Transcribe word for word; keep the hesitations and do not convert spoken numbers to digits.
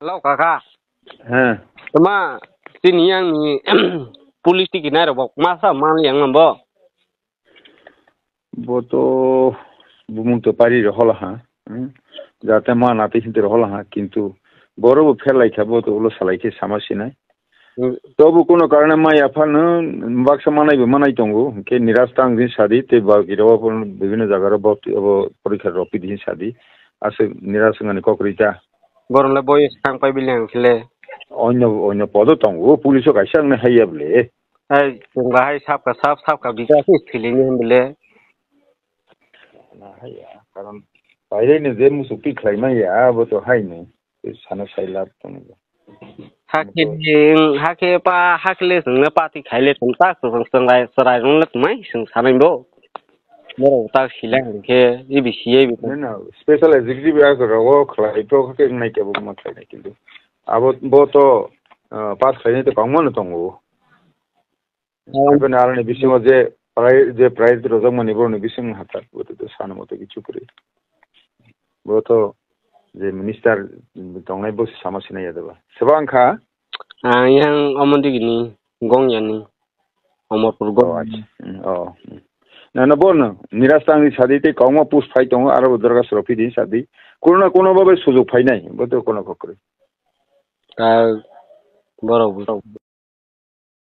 Hello, kaka. He. Tama, tini yang ni police tiki nai rok bok masa man yang bo. Bo to bumung to pari ro hola ha. Hmm? Jate ma na te hinti ro hola ha, kintu boro bo phelai kha, bo to ulo salai khe sama sinai. Hmm. Tobu kuno karone ma yapha no baksa manai bo manai tongo, ke niras tang din sadi, te ba giro bo bibhinno jaga ro bo, bo porikha ro pidi sadi. Aswk niras ngani kok rita. Borok le boyes thang pai bile ang khe le. Onyo, onyo podo tongo, police o kaisa wngna haiya bole. Hai, chwng bahai sapka sap, sapka biga khe thwilini hwn bole. Na haiya, karon pairani je musuk twi khlai manya, abo to haino. Tei sana sai lab tongo. Hakhe, hakhe pa, hakle chwngno pati khaile chwng ta, chwng chwng rai, chwrai rwng le tongmai chwng sanai bo. Borok ta sila hwnkhe, ibi siya ibi. No, no, special executive ya rogo khlai to khe nai kebo ma khlai nai kintu. Abo bo to, ah, pass khlainai to kwbangma no tongo. Aboni aroni bisingo je prize, je prize rwjakmani borokni bisingo hathar, bo to sana moto kichu kwrwi. Bo to je minister tongnai bo sama sinai ya deba. Seba wngkha? Ang yang omo digini, Gongya ni, Omorpur Gong. Oh, acha. Hmm, oh, hmm. Na, na, bo no, niras tangni sadi tei kwbangma post phai tongo, aro bo dorga soro phidi sadi. Kuno na kuno babai sujok phainai, bo to kuno kokrwi. Ta borok bo.